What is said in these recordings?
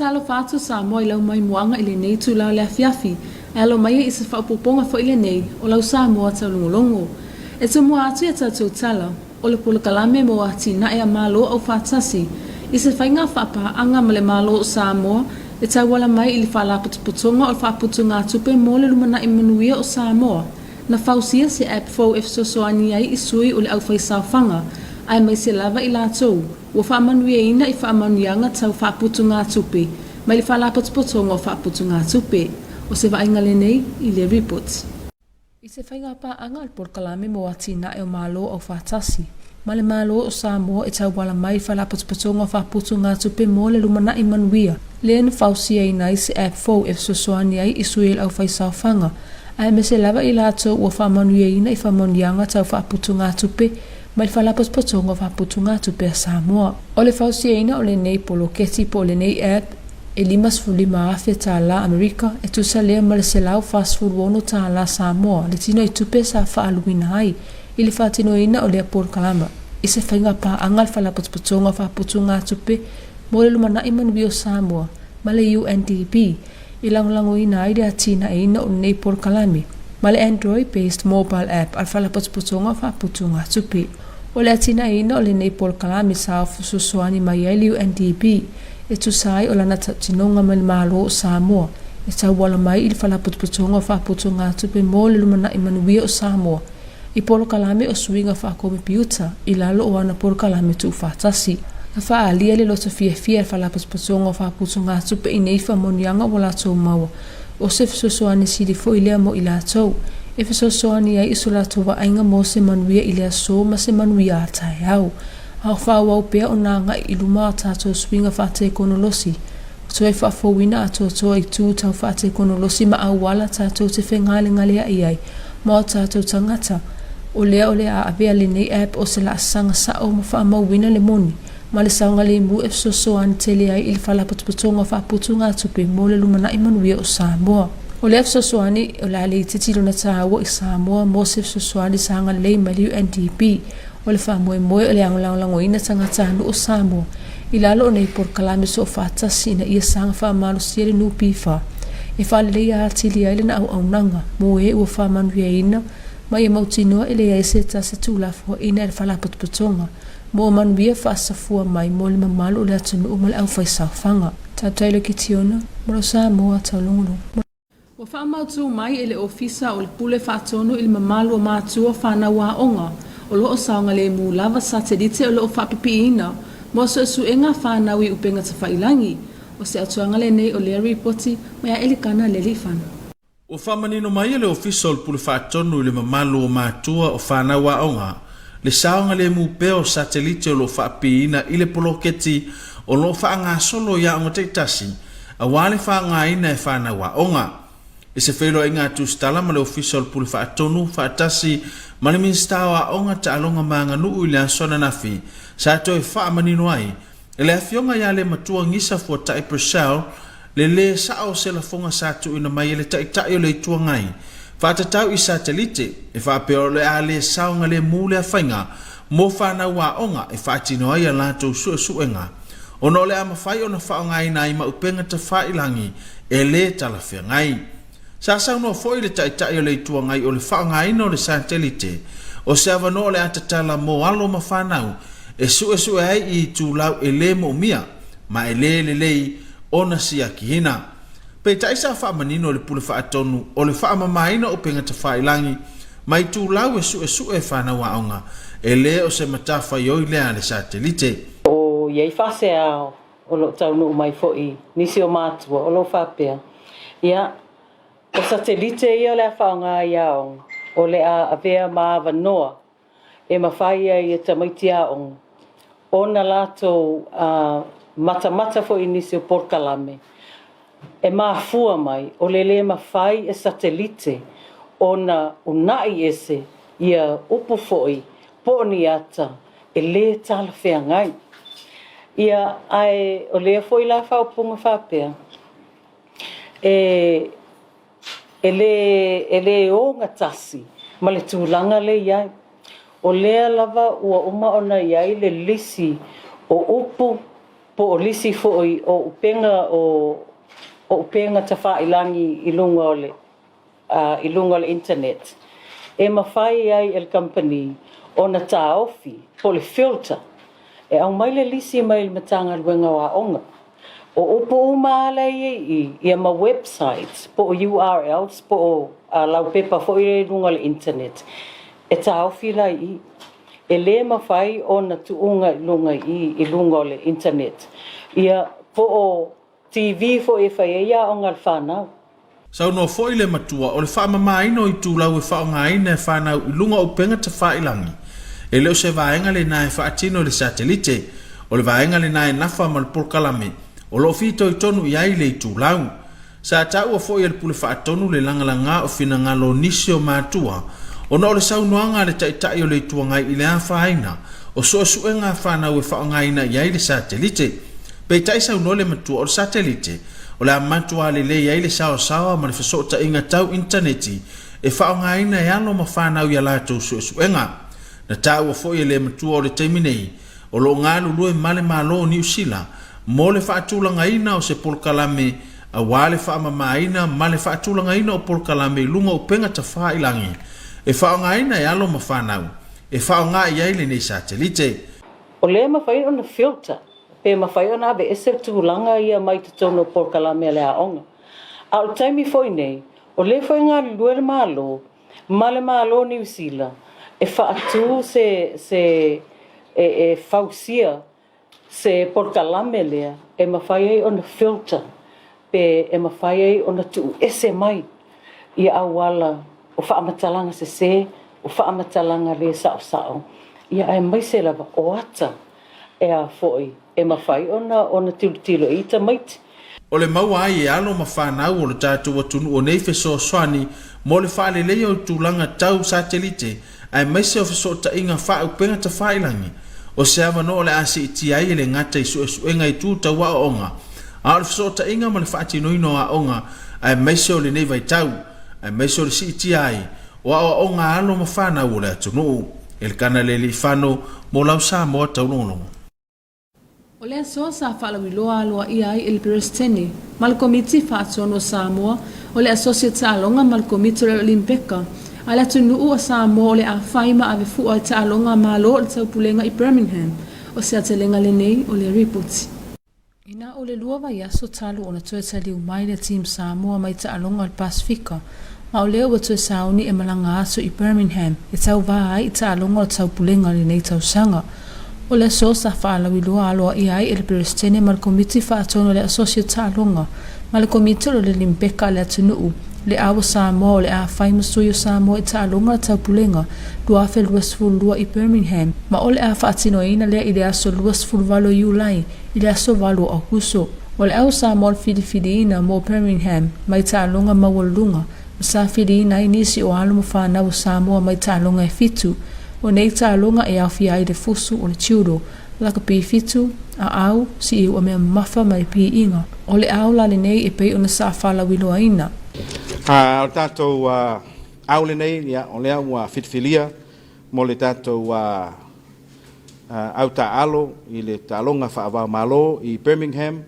Faatalofa atu Samoa i lau maimoaga i lenei itula o le afiafi, ae alo maia i se faaopoopoga foi lenei o lau Samoa taulogologo. E tumua atu i a tatou tala, o le polokalame mo atinae a Malo Aufaatasi i se faiga faapaaga ma le Malo o Samoa e tauala mai i le Faalapotopotoga o le Faaputugatupe mo le Lumanai Manuia o Samoa, na fausia se app fou e fesoasoani ai i sui o le aufaisaofaga aemaise lava i latou ua faamanuiaina i faamanuiaga tau faaputugatupe mai le Faalapotopotoga o Faaputugatupe. O se vaaiga lenei i le Report. I se faiga paaga o le Polokalame mo Atinae o Malo Aufaatasi ma le Malo o Samoa e tauala mai i Faalapotopotoga o Faaputugatupe mo le Lumanai Manuia, lea na fausiaina ai se app fou e fesoasoani ai i sui o le aufaisaofaga aemaise lava i latou ua faamanuiaina i faamanuiaga tau faaputugatupe mai le Faalapotopotoga o Faaputugatupe a Samoa. O le fausiaina o lenei poloketi po o lenei app e $55,000 tālā Amerika, e tusa lea ma le $146 tālā Samoa le tinoitupe sa faaaluina ai i le faatinoina o lea polokalama i se faiga paaga a le Faalapotopotoga o Faaputugatupe mo le Lumanai Manuia o Samoa ma le UNDP i lagolagoina ai le atinaeina o lenei polokalame ma le Android-based mobile app a le Faalapotopotoga o Faaputugatupe. O le atinaeina o lenei polokalame sa fesoasoani mai ai le UNDP e tusa ai o lana tautinoga ma le Malo o Samoa e tauala mai i le Faalapotopotoga o Faaputugatupe mo le Lumanai Manuia o Samoa i polokalame o suiga faakomepiuta i lalo o ana polokalame tuufaatasi. Na faaalia le loto fiafia e le Faalapotopotoga o Faaputugatupe i nei faamanuiaga ua latou maua, o se fesoasoani sili foi lea mo i latou, e fesoasoani ai i so latou vaaiga mo se manuia i le aso ma se manuia a taeao. A o faaauau pea ona agai i luma a tatou suiga faatekonolosi, ua toe faafouina atoatoa i tū tau faatekonolosi ma auala tatou te fegalegaleaʻi ai ma o tatou tagata. O lea o le a avea lenei app o se laasaga sa'o ma faamauina le moni ma le saogalemu e fesoasoani tele ai i le Faalapotopotoga o Faaputugatupe mo le Lumanai Manuia o Samoa. O lea fesoasoani o le a le itiiti lona tāua i Samoa mo se fesoasoani sa agalelei mai le UNDP. O le faamoemoe o le lagolagoina tagatanuu o Samoa i lalo o nei polokalame soofaatasi ina ia saga faamalosia le NPF e faaleleia atili ai lana auaunaga mo e ua faamanuiaina ma ia mautinoa e leai se tasi tuulafoaiina e le Faalapotopotoga mo manuia faasafua mai mo le mamalu o le atunuu ma le aufaisaofaga. Tautai Lokitiona, mo lo Samoa Taulogologo. Ua faamautū mai e le Ofisa o le Pule Faatonu i le mamalu o matua fanau aoga o lo o saogalemu lava satelite o lo o faapipiina mo suesuega fanau i upega tafailangi. O se atuaga lenei o lea ripoti mai a Elikana Lealiifano. Ua faamanino mai e le Ofisa o le Pule Faatonu i le mamalu o matua o fanau aoga le saogalemu pea o satelite o lo o faapipiina i le poloketi o lo o faagasolo i aoga taitasi aua le faaaogaina e fanau aoga. I se feiloaiga a Tusitala ma le Ofisa o le Pule Faatonu faatasi ma le Minisita o Aoga, Taaloga ma Aganuu i le aso ananafi, sa toe faamanino ai e le Afioga ia Lematua Gisa Fuatai Purcell le lē sa'o o se lafoga sa tuuina mai e le Taitai o le Itu Agai faatatau i satelite e faapea o le a lē saogalemu lea faiga mo fanau aoga e faatino ai a latou suesuega ona o le a mafai ona faaaogaina ai ma upega tafailagi e lē talafeagai. Sa saunoa foi le Taitai o le Itu Agai o le faaaogaina o le satelite o se avanoa o le a tatala mo alo ma fanau e suesue ai i itulau e lē moomia ma e lē lelei ona siakiina. Peitai sa faamanino e le Pule Faatonu o le faamamaina o upega tafailagi ma itulau e suesue e fanau aoga, e lē o se matafaioi lea a le satelite. O i ai faasea o lo o taunuu mai foi nisi o matua o lo o faapea, ia, o satelite ia o le a faaaoga i aoga, o le a avea ma avanoa e mafai ai e tamaiti aoga ona latou matamata foi i nisi o polokalame e mafua mai o le lē mafai e satelite ona unaʻi ese ia upu foi po o ni ata e lē talafeagai. Ia, ae o lea foi la faaupuga faapea, e E lē, e lē ogatasi ma le tulaga lea e i ai. O lea lava ua uma ona i ai le lisi o upu Po o lisi foi o upega o o upega tafailangi i luga o le i luga o le internet e mafai ai e le kamupani ona taofi po o le filter e aumai le lisi mai le Matagaluega o Aoga. O upu uma lava la e i ai i i, ia ma websites po o URLs po o laupepa foi ia i luga o le internet, e taofi la i i. E le mafai ona tuuga i luga i i i luga o le internet ia po o TV foi e fai ai aoga a le fanau. Saunoa foi le matua, o le faamamaina o itulau e faaaogaina e fanau i luga o upega tafailagi, e le o se vaega lena e faatino i le satelite. O le vaega lena e nafa ma le polokalame o lo o fitoitonu i ai le itulau. Sa taua foi e le Pule Faatonu le lagalaga o finagalo o nisi o matua ona o le saunoaga a le Taitai o le Itu Agai i le afaina o suesuega a fanau e faaaogaina i ai le satelite. Peitai saunoa le matua o le satelite o le a matua lelei ai le saoasaoa ma le fesootaiga tau initaneti e faaaogaina e alo ma fanau i a latou suesuega. Na taua foi e le matua o le taimi nei o lo o galulue ma le Malo o Niu Sila mo le faatulagaina o se polokalame aua le faamamaina ma le faatulagaina o polokalame i luga o upega tafailangi e faaaogaina e alo ma fanau e faaaoga i ai lenei satelite. O lea e mafai ona filter pe mafai ona aveese le tulaga ia mai totonu o polokalame a le aoga. A o le taimi foi nei, o lea foi e galulue le Malo ma le Malo o Niu Sila e faatu se, se, e, e fausia se polokalame lea e mafai ai ona filter pe e mafai ai ona tuuese mai ia auala o faamatalaga sese, o faamatalaga le saosao, ia aemaise lava o ata e a foi e mafai ona ona tilotilo i ai tamaiti. O le maua ai e alo ma fanau o le tatou atunuu o nei fesoasoani mo le faaleleia o tulaga tau satelite aemaise o fesootaiga faaupega tafailangi, o se avanoa o le a siitia ai e le gata i suesuega i itu tau aoaoga, a o le fesootaiga ma le faatinoina o aoga aemaise o lenei vaitau, aemaise o le siitia ai o aoaoga a alo ma fanau o le atunuu. Elikana Lealiifano mo lau Samoa Taulogologo. O le aso sa faalauiloa aloaia ai e le Peresetene ma le Komiti Faatonu o Samoa o le Asosi o Taaloga ma le Komiti o le Olimpeka a le atunuu o Samoa o le a fai ma ave fua i taaloga a Malo o le Taupulega i Birmingham. O se atelega lenei o le Ripoti. Ina o le lua vaiaso talu ona toe taliu mai le Team Samoa mai taaloga o le Pasefika, ma o lea ua toe sauni e malaga atu i Birmingham e tauvā ai i taaloga o le Taupulega i lenei tausaga. O le aso sa faalauiloa aloaia ai e le Peresetene ma le Komiti Faatonu o le Asosi o Taaloga ma le Komiti o le Olimpeka a le atunuu, le Au o Samoa o le a fai ma sui o Samoa i taaloga a le Taupulega 2022 i Birmingham, ma o le a faatinoina lea i le aso 28 o Iulai i le aso 8 o Aokuso. O le Au Samoa o le filifiliina mo Birmingham mai taaloga maualuluga ma sa filiina ai nisi o alo ma fanau o Samoa mai taaloga e fitu. O nei taaloga e aofia ai le fusu o le judo, lakapi fitu, aau, si'iu a mea mamafa ma le piiga. O le ao la lenei e pei ona sa faalauiloaina. A o le tatou ao lenei, ia, o lea ua filifilia mo le tatou au taaalo i le taaloga faava-o-Malo i Birmingham,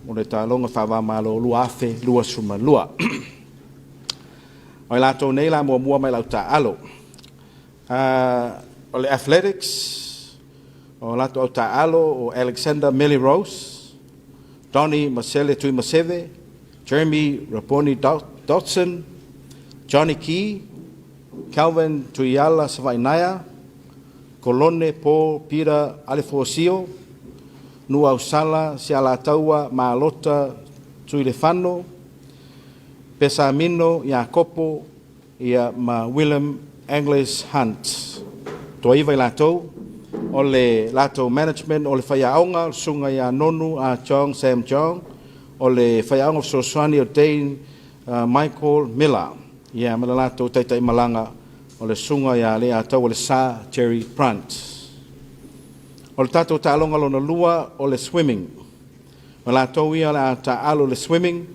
o le taaloga faava-o-Malo 2022. O i latou nei la muamua mai lau taaalo. O le athletics, o latou au taaalo o Alexander Melly Rose, Donny Masele Tuimaseve, Jeremy Raboni Dotson, Johnny Key, Calvin Tuiala Savainaea, Kolone Paul Peter Alefoosio, Nuuausala Sialataua Malota Tuilefano, Pesamino Iakopo ia ma William Angles Hunt. Toaiva i latou, o le latou management o le faiaoga o le Susuga ia Nonu A Chong Sam Chong, o le faiaoga fesoasoani o Dane Michael Miller, ia ma le latou taitaimalaga o le Susuga ia Leiataua Lesa Jerry Brunt. O le tatou taaloga lona lua o le swimming. O latou ia o le a taaalo i le swimming,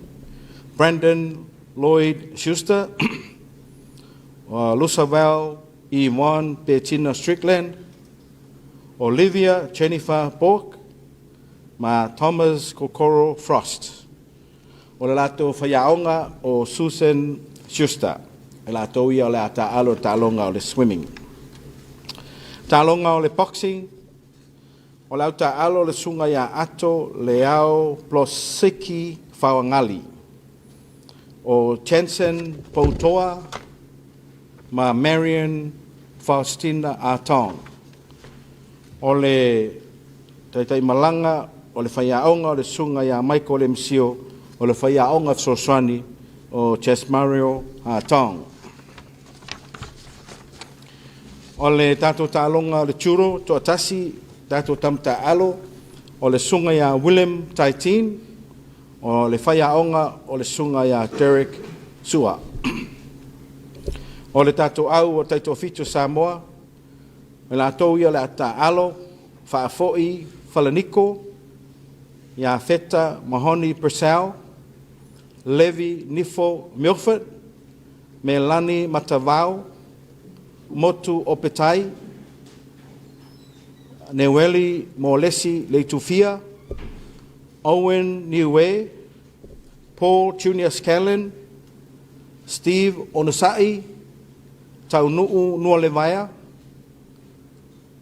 Brandon Lloyd Schuster, Lusavel Yvonne Bettina Strickland, Olivia Jennifer Bork, ma Thomas Kokoro Frost. O le latou faiaoga o Susan Schuster, e latou ia o le a taaalo i le taaloga o le swimming. Taaloga o le boxing, o le au taaalo le susuga ia Ato Leao Plosiki Faoagali, o Jensen Poutoa ma Marion Faustina Atong. O le taitaimalaga o le faiaoga o le Susuga ia Michael Lemsio, o le faiaoga fesoasoani o Jasmario Atong. O le tatou taaloga o le judo toatasi, tatou tama taaalo, o le Susuga ia William Taitin, O le faiaoga o le Susuga ia Derek Sua. O le tatou au o Taitoafitu o Samoa, o latou ia o le a taaalo, Faafoi Falaniko, ia Feta Mahoni Purcell, Levi Nifo Milford, Melani Matavao, Motu Opetai, Neueli Moalesi Leitufia, Owen Niue, Paul Junior Scanlon, Steve Onosai, Taunuu Nualevaea,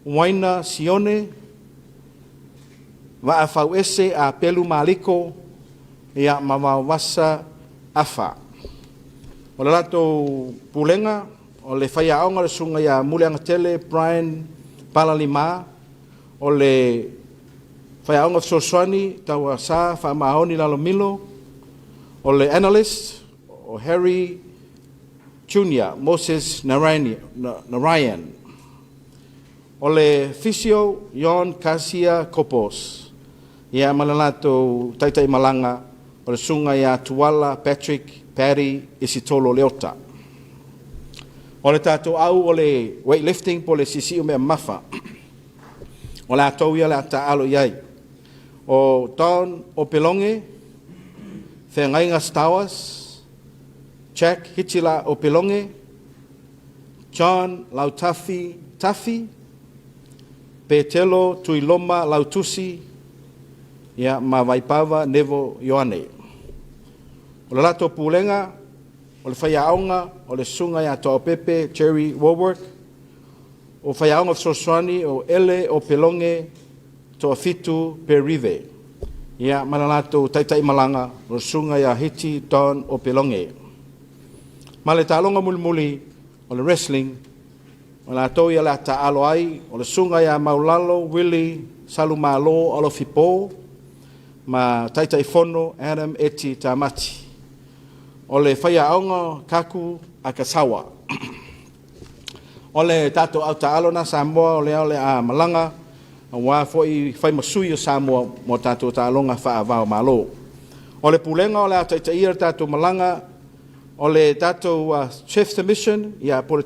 Waina Sione, Vaafauese a Pelu Maliko, ia ma Vaovasa Afa. O le latou pulega, o le faiaoga o le Susuga ia Muliagatele Brian Palalima, O le faiaoga fesoasoani tauasa faamaoni Lalomilo, o le analyst o Harry Junior Moses Narayan, o le physio Yon Kasia Kopos, ia ma le latou taitaimalaga o le Susuga ia Tuala Patrick Paddy Isitolo Leota. O le tatou au o le weightlifting po o le siisiu mea mamafa. O latou ia o le a taaalo i ai. O Don Opeloge, Feagaiga Stowers, Jack Hitila Opeloge, John Lautafi Tafi, Petelo Tuiloma Lautusi, ia, ma Vaipava Nevo Ioane. O le latou pulega, o le faiaoga o le Susuga ia Toaopepe Jerry Warwork, O faiaoga fesoasoani o Ele Opeloge Toafitu Perive, ia, ma le latou taitaimalaga o le Susuga ia Hiti Don Opeloge. Ma le taaloga mulimuli o le wrestling, o latou ia o le a taaalo ai, o le Susuga ia Maulalo Willie Salumalo Alofipo ma Taitaifono Adam Eti Tamati. O le faiaoga Kaku Akasawa. O le tatou au taaalo na Samoa o lea o le a malaga aua foi fai ma sui o Samoa mo tatou taaloga faavao Malo. O le pulega o le a taitaia le tatou malaga o le tatou Chef de Mission ia po le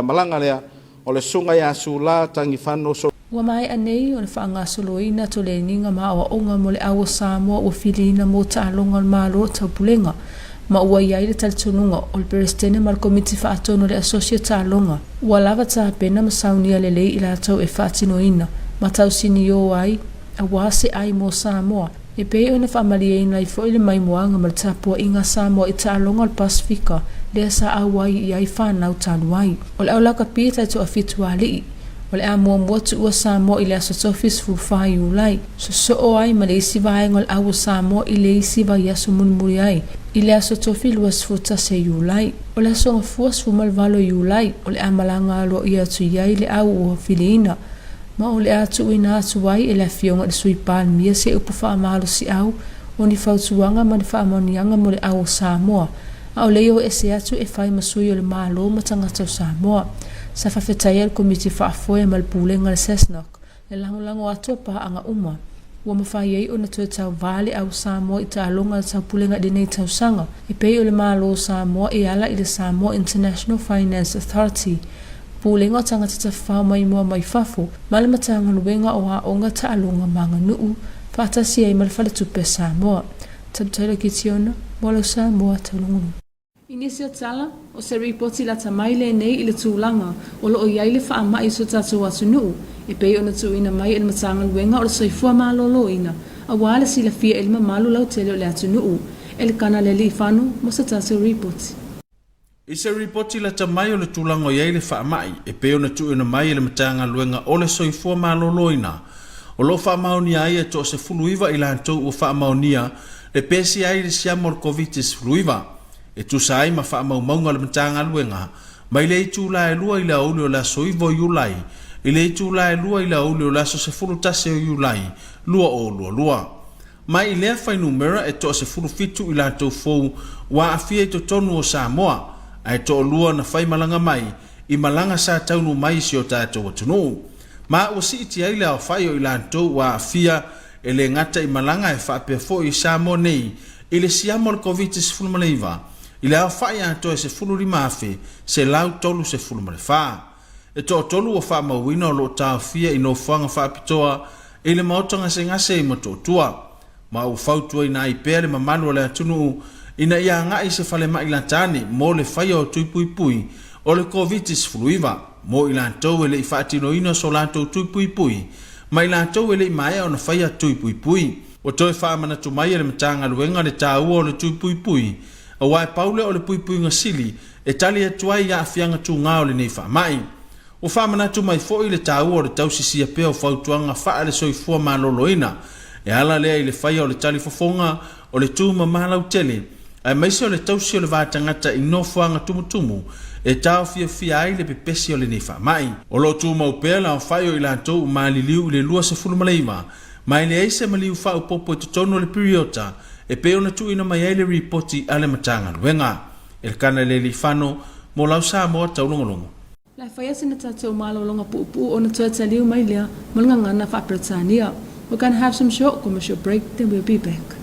malaga lea o le Susuga ia Sula Tagifano So Ua maea nei ona faagasoloina toleniga ma aoaoga mo le au o Samoa ua filiina mo taaloga o le Malo o Taupulega ma ua i ai le talitonuga o le Peresetene ma le Komiti Faatonu o le Asosi o Taaloga ua lava tapena ma saunia lelei i latou e faatinoina ma tausiniō ai aua se ai mo Samoa e pei ona faamalieina ai foi le maimoaga ma le tapuaiga a Samoa i taaloga o le Pasefika lea sa auai i ai fanau talu ai. O le aulakapi e taitoafitu alii. O le a muamua tuua Samoa i le aso tofi 14 Iulai, sosoo ai ma le isi vaega o le au o Samoa i le isi vaiaso mulimuli ai i le aso tofi 21 Iulai. O le aso Gafua 18 Iulai, o le a malaga aloaia atu i ai le au ua filiina, ma o le a tuuina atu ai e le Afioga i le Sui Palemia se upu faamalosiau o ni fautuaga ma ni faamaoniaga mo le au o Samoa, a o le i o ese atu e fai ma sui o le Malo ma tagata o Samoa. Sa faafetaia le Komiti Faafoe ma le Pulega a le SASNOC le lagolago atu a paaga uma ua mafai ai ona toe tauva le au Samoa i taaloga a le Taupulega i lenei tausaga e pei o le Malo o Samoa e ala i le Samoa International Finance Authority, Pulega o Tagata Tafafao Maimoa Mai Fafo ma le Matagaluega o Aoga, Taaloga ma Aganuu faatasi ai ma le Faletupe a Samoa. Tautaila Kitiona, mo lau Samoa taulogologo. I nisi o tala, o se ripoti lata mai lenei i le tulaga o lo o i ai le faamai i so tatou atunuu, e pei ona tuuina mai e le Matagaluega o le Soifua Maloloina. Aua le silafia i le mamalu lautele o le atunuu, Elikana Lealiifano mo se tasi o ripoti. I se ripoti lata mai o le tulaga o i ai le faamai e pei ona tuuina mai e le Matagaluega o le Soifua Maloloina, o lo o faamaonia ai e toa-19 i latou ua faamaonia le pesia ai i le siama o le Koviti-19, e tusa ai ma faamaumauga a le Matagaluega mai le itula e 2 i le aoauli o le aso 9 o Iulai i le itula e 2 i le aoauli o le aso 11 o Iulai 2022. Mai i lea fuainumera e toa-17 i latou fou ua aafia i totonu o Samoa, ae toalua na faimalaga mai i malaga sa taunuu mai i si o tatou atunuu. Ma ua siitia ai le aofai o i latou ua aafia e le gata i malaga ae faapea foi i Samoa nei i le siama o le Koviti-19 i le aofai atoa e 15,134. E toatolu ua faamauina o lo o taofia i nofoaga faapitoa i le maota gasegase i Motootua, ma ua fautuaina ai pea le mamalu o le atunuu ina ia agai i se falemai lata ane mo le faia o tui puipui o le Koviti-19 mo i latou e le i faatinoina so latou tui puipui ma i latou e le i maea ona faia tui puipui. Ua toe faamanatu mai e le Matagaluega le taua o le tui puipui, aua e pau lea o le puipuiga sili e tali atu ai i aafiaga tuga o lenei faamai. Ua faamanatu mai foi le taua o le tausisia pea o fautuaga faale-soifua maloloina e ala lea i le faia o le talifofoga o le tumama lautele aemaise o le tausi o le va tagata i nofoaga tumutumu e taofiofia ai le pepesi o lenei faamai. O lo o tumau pea le aofai o i latou ua maliliu i le 29 ma e leai se maliu faaopoopo i totonu o le piriota e pei ona tuuina mai ai le ripoti a le Matagaluega. Elkana Lealiifano mo lau Samoa taulogologo. Le a faia sina tatou malologa puupuu ona toe taliu mai lea ma le gagana faa-Peretania. We're gonna have some short commercial break then we'll be back.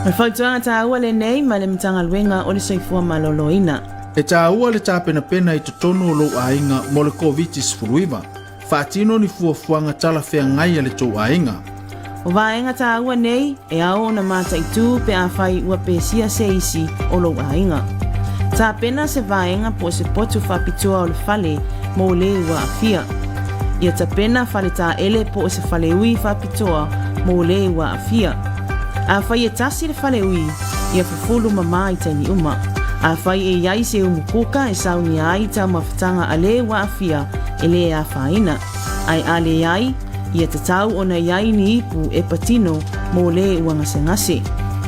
O le fautuaga taua lenei mai le Matagaluega o le Soifua Maloloina. E taua le tapenapena i totonu o lou aiga mo le Koviti-19. Faatino ni fuafuaga talafeagai a le tou aiga. O vaega taua nei e ao ona mataitū pe afai ua pesia se isi o lou aiga. Tapena se vaega po o se potu faapitoa o le fale mō lē ua aafia. Ia tapena fale taele po o se faleui faapitoa mō lē ua aafia. Afai e tasi le faleui, ia fufulu mamā i taimi uma. Afai e i ai se umu kuka e saunia ai taumafataga a lē ua aafia, e lē afaina. Ae a leai, ia tatau ona i ai ni ipu e patino mō lē ua gasegase.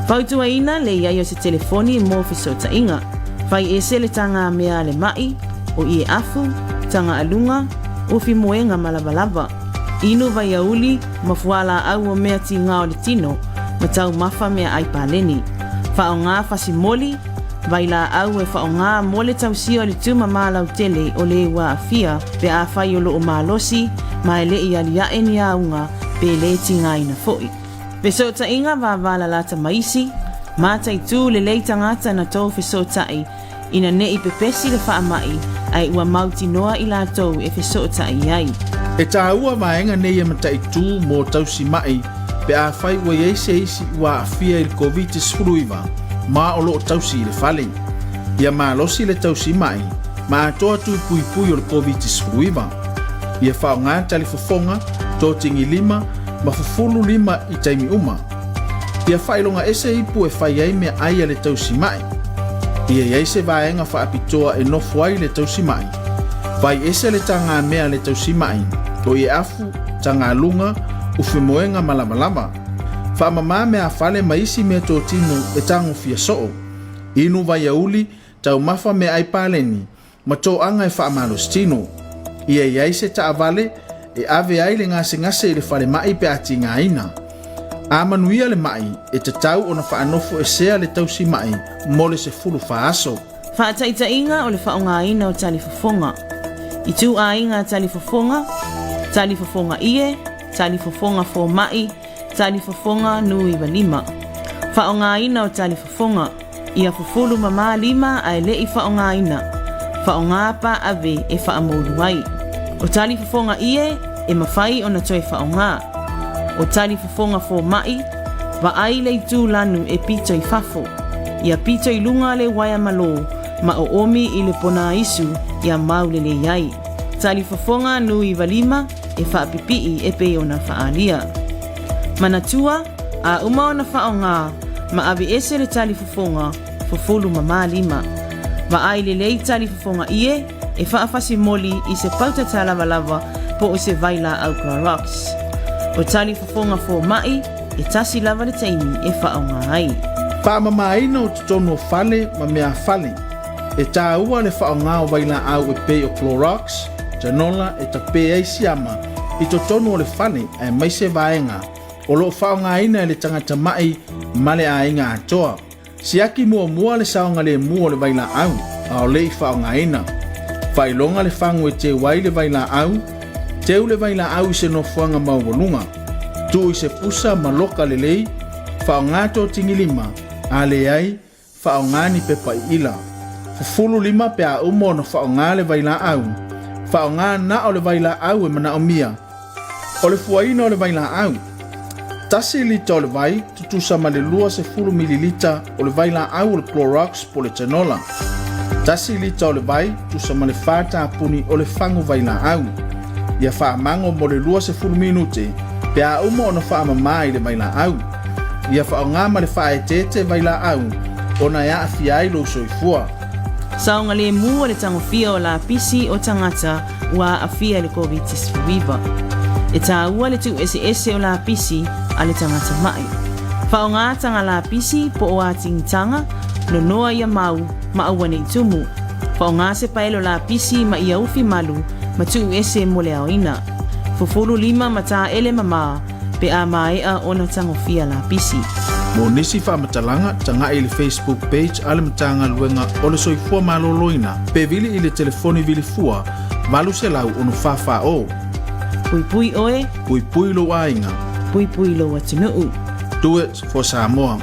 Fautuaina le i ai o se telefoni mō fesootaiga. Fai ese le taga mea a le maʻi, o ie afu, taga aluga, ufi moega malavalava. Inu vaiauli ma fualaau o mea tigā o le tino, ma taumafa mea ai paleni. Faaaogā fasi moli, vailaau e faaaogā mo le tausia o le tumamā lautele o lē ua aafia pe afai o loo malosi ma e le i aliaʻe ni auga pe lē tigaina foʻi. Fesootaiga vāvālalata ma isi, mataitū lelei tagata na tou fesootai ina neʻi pepesi le faamaʻi ae ua mautinoa i latou e fesootai ai. E taua vaega nei e mataitū mō tausi maʻi pe afai ua i ai se isi ua aafia i le Koviti-19 ma o lo o tausi i le fale. Ia malosi le tausi maʻi ma atoa tui puipui o le Koviti-19. Ia faaaoga talifofoga, totigilima ma fufulu lima i taimi uma. Ia faailoga ese ipu e fai ai meaai a le tausimaʻi. Ia i ai se vaega faapitoa e nofo ai le tausimaʻi. Fai ese le tagamea a le tausimaʻi, o ie afu, tagaluga, ufimoega ma lavalava. Faamamā meafale ma isi meatotino e tagofia soo. Inu vaiauli, taumafa meaai paleni, ma toaga e faamalositino. Ia i ai se taavale e ave ai le gasegase i le falemai pe a tigaina. A manuia le maʻi, e tatau ona faanofo esea le tausi maʻi mo le 14 aso. Faataitaiga o le faaaogaina o talifofoga. Ituaiga talifofoga, talifofoga ie, talifofoga fomai, talifofoga nu95. Faaaogaina o talifofoga, ia fufulu mamā lima ae le i faaaogaina. Faaaoga paave e faamoulu ai. O talifofoga ie e mafai ona toe faaaoga. O talifofoga fomai, vaai le itu lanu e pito i fafo. Ia pito i luga le uaea malo ma oomi i le ponaisu ia mau lelei ai. Talifofoga nu95 e faapipii e pei ona faaalia. Manatua, a uma ona faaaoga ma aveese le talifofoga, fufulu mamā lima. Vaai lelei talifofoga ie e faafasimoli i se pauta tālavalava po o se vailaau Clorox. O talifofoga fomai, e tasi lava le taimi e faaaoga ai. Faamamaina o totonu o fale ma meafale. E tāua le faaaoga o vailaau e pei o Clorox, Janola e tapē ai siama i totonu o le fale aemaise vaega o lo o faaaogaina e le tagata ma'i ma le aiga atoa. Siaki muamua le saogalemu o le vailaau a o le i faaaogaina. Faailoga le fagu e teu ai le vailaau, teu le vailaau i se nofoaga maualuga. Tuu i se pusa ma loka lelei, faaaoga totigilima, a leai, faaaoga ni pepa iila. Fufulu lima pe a uma ona faaaoga le vailaau. Faaaoga na o le vailaau e manaomia. O le fuaina o le vailaau. Tasi lita o le vai, tutusa ma le 20 mililita o le vailaau o le Clorox po o le Janola. Tasi lita o le vai, tusa ma le 4 tapuni o le fagu vailaau. Ia faamago mo le 20 minute pe a uma ona faamamā i le vailaau. Ia faaaoga ma le faaeteete vailaau ona e aafia ai lou soifua. Saogalemu o le tagofia o lapisi o tagata ua aafia i le Koviti-19. E tāua le tūeseese o lapisi a le tagata maʻi. Faaaoga taga lapisi po o atigitaga, nonoa ia mau ma aua ne i tumu. Faaaoga se paelo lapisi ma ia ufi malu ma tuuese mo le aoina. Fufulu lima ma taele mamā pe a maea ona tagofia lapisi. Mo nisi faamatalaga, taga'i i le Facebook page a le Matagaluega o le Soifua Maloloina pe vili i le telefoni vili fua 800 644 0. Puipui oe. Puipui lou aiga. Puipui lou atunuu. Do it for Samoa.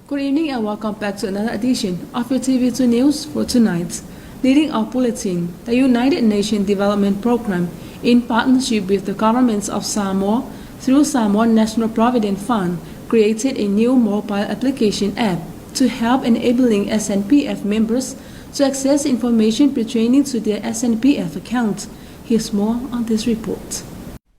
Good evening and welcome back to another edition of your TV2 News for tonight. Leading our bulletin, the United Nations Development Programme, in partnership with the governments of Samoa through Samoa National Provident Fund, created a new mobile application app to help enabling SNPF members to access information pertaining to their SNPF account. Here's more on this report.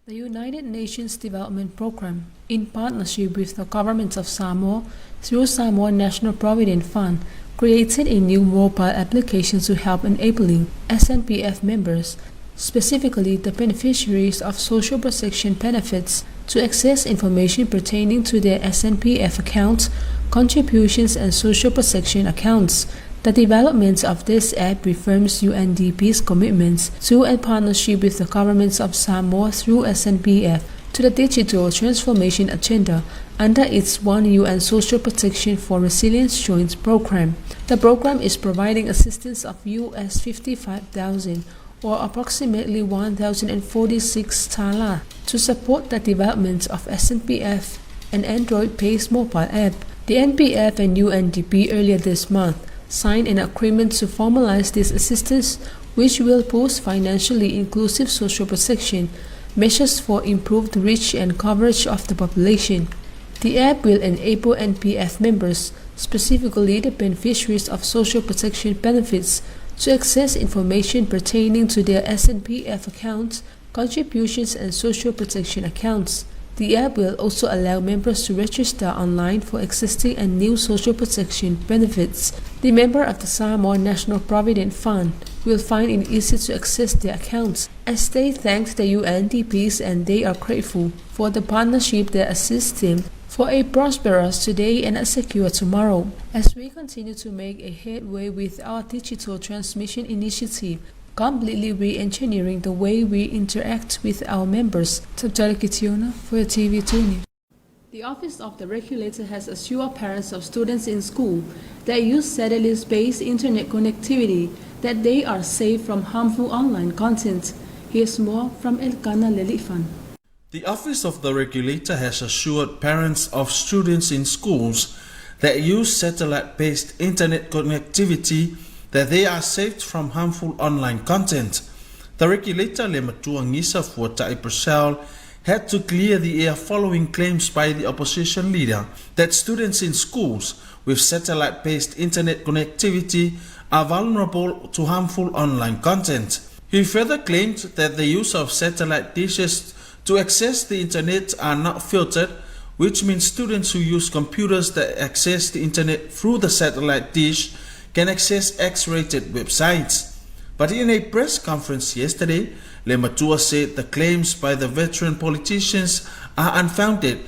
The United Nations Development Programme, in partnership with the government of Samoa through Samoa National Provident Fund, created a new mobile application to help enabling SNPF members, specifically the beneficiaries of social protection benefits, to access information pertaining to their SNPF accounts, contributions and social protection accounts. The development of this app reaffirms UNDP's commitments to and partnership with the governments of Samoa through SNPF to the digital transformation agenda under its One UN Social Protection for Resilience Joint Program. The program is providing assistance of US 55,000 or approximately 1,046 tala to support the development of SNPF, an Android-based mobile app. The NPF and UNDP earlier this month signed an agreement to formalize this assistance, which will boost financially inclusive social protection measures for improved reach and coverage of the population. The app will enable NPF members, specifically the beneficiaries of social protection benefits, to access information pertaining to their SNPF accounts, contributions and social protection accounts. The app will also allow members to register online for existing and new social protection benefits. The member of the Samoa National Provident Fund will find it easy to access their accounts as they thank the UNDPs and they are grateful for the partnership that assists them for a prosperous today and a secure tomorrow. As we continue to make a headway with our digital transmission initiative, completely re-engineering the way we interact with our members. Tabjala Kitiona for your TV2 News. The Office of the Regulator has assured parents of students in school that use satellite-based internet connectivity that they are safe from harmful online content. Here's more from Elkana Lelifan. The Office of the Regulator has assured parents of students in schools that use satellite-based internet connectivity that they are safe from harmful online content. The regulator, Lematua Ngisa Fuatai Purcell, had to clear the air following claims by the opposition leader that students in schools with satellite-based internet connectivity are vulnerable to harmful online content. He further claimed that the use of satellite dishes to access the internet are not filtered, which means students who use computers that access the internet through the satellite dish can access X-rated websites. But in a press conference yesterday, Lematua said the claims by the veteran politicians are unfounded,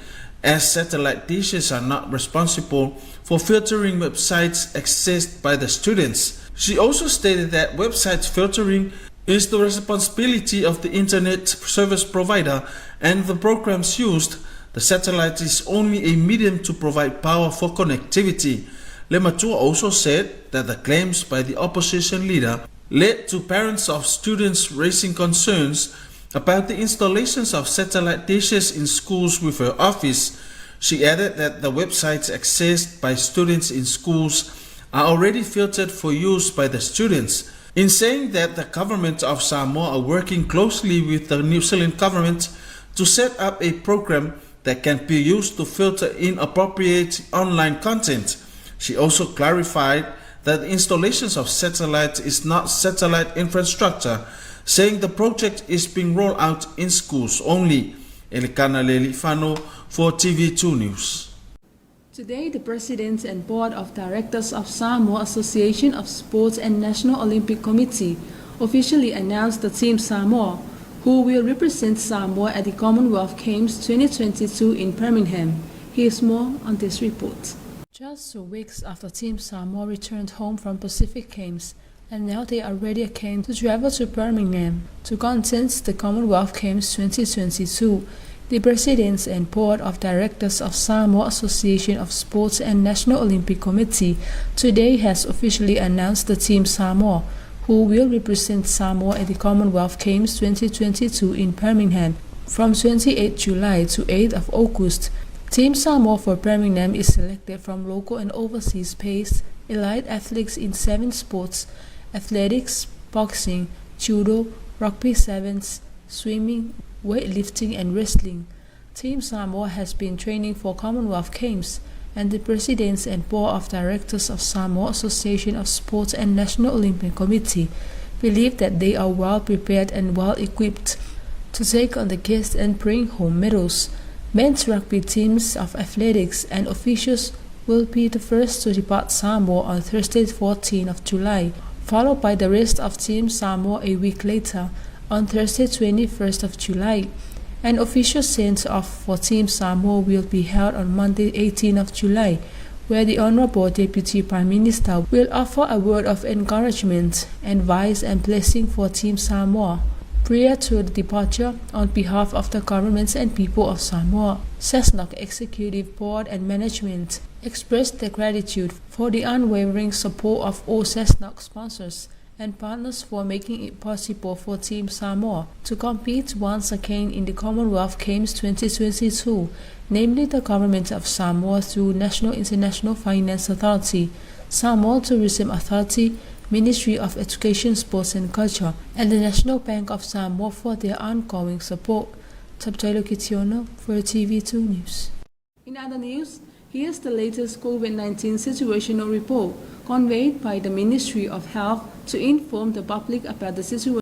as satellite dishes are not responsible for filtering websites accessed by the students. She also stated that websites filtering is the responsibility of the internet service provider and the programs used. The satellite is only a medium to provide power for connectivity. Lematua also said that the claims by the opposition leader led to parents of students raising concerns about the installations of satellite dishes in schools with her office. She added that the websites accessed by students in schools are already filtered for use by the students. In saying that the government of Samoa are working closely with the New Zealand government to set up a program that can be used to filter inappropriate online content. She also clarified that the installations of satellites is not satellite infrastructure, saying the project is being rolled out in schools only. Elikana Lelifano for TV2 News. Today, the President and Board of Directors of Samoa Association of Sports and National Olympic Committee officially announced the Team Samoa, who will represent Samoa at the Commonwealth Games 2022 in Birmingham. Here's more on this report. Just 2 weeks after Team Samoa returned home from Pacific Games, and now they are ready again to travel to Birmingham to contest the Commonwealth Games 2022. The Presidents and Board of Directors of Samoa Association of Sports and National Olympic Committee today has officially announced the Team Samoa, who will represent Samoa at the Commonwealth Games 2022 in Birmingham from 28 July to 8 of August. Team Samoa for Birmingham is selected from local and overseas based elite athletes in seven sports: athletics, boxing, judo, rugby sevens, swimming, weightlifting, and wrestling. Team Samoa has been training for Commonwealth Games, and the Presidents and Board of Directors of Samoa Association of Sports and National Olympic Committee believe that they are well prepared and well equipped to take on the guests and bring home medals. Men's rugby teams of athletics and officials will be the first to depart Samoa on Thursday, 14 of July, followed by the rest of Team Samoa a week later, on Thursday, 21st of July. An official send-off for Team Samoa will be held on Monday, 18 of July, where the Honorable Deputy Prime Minister will offer a word of encouragement, advice and blessing for Team Samoa. Prior to the departure, on behalf of the government and people of Samoa, SASNOC Executive Board and Management expressed their gratitude for the unwavering support of all SASNOC sponsors and partners for making it possible for Team Samoa to compete once again in the Commonwealth Games 2022, namely the Government of Samoa through National International Finance Authority, Samoa Tourism Authority, Ministry of Education, Sports and Culture, and the National Bank of Samoa for their ongoing support. Tabtailo Kitiona for TV2 News. In other news, here's the latest COVID-19 situational report conveyed by the Ministry of Health to inform the public about the situation.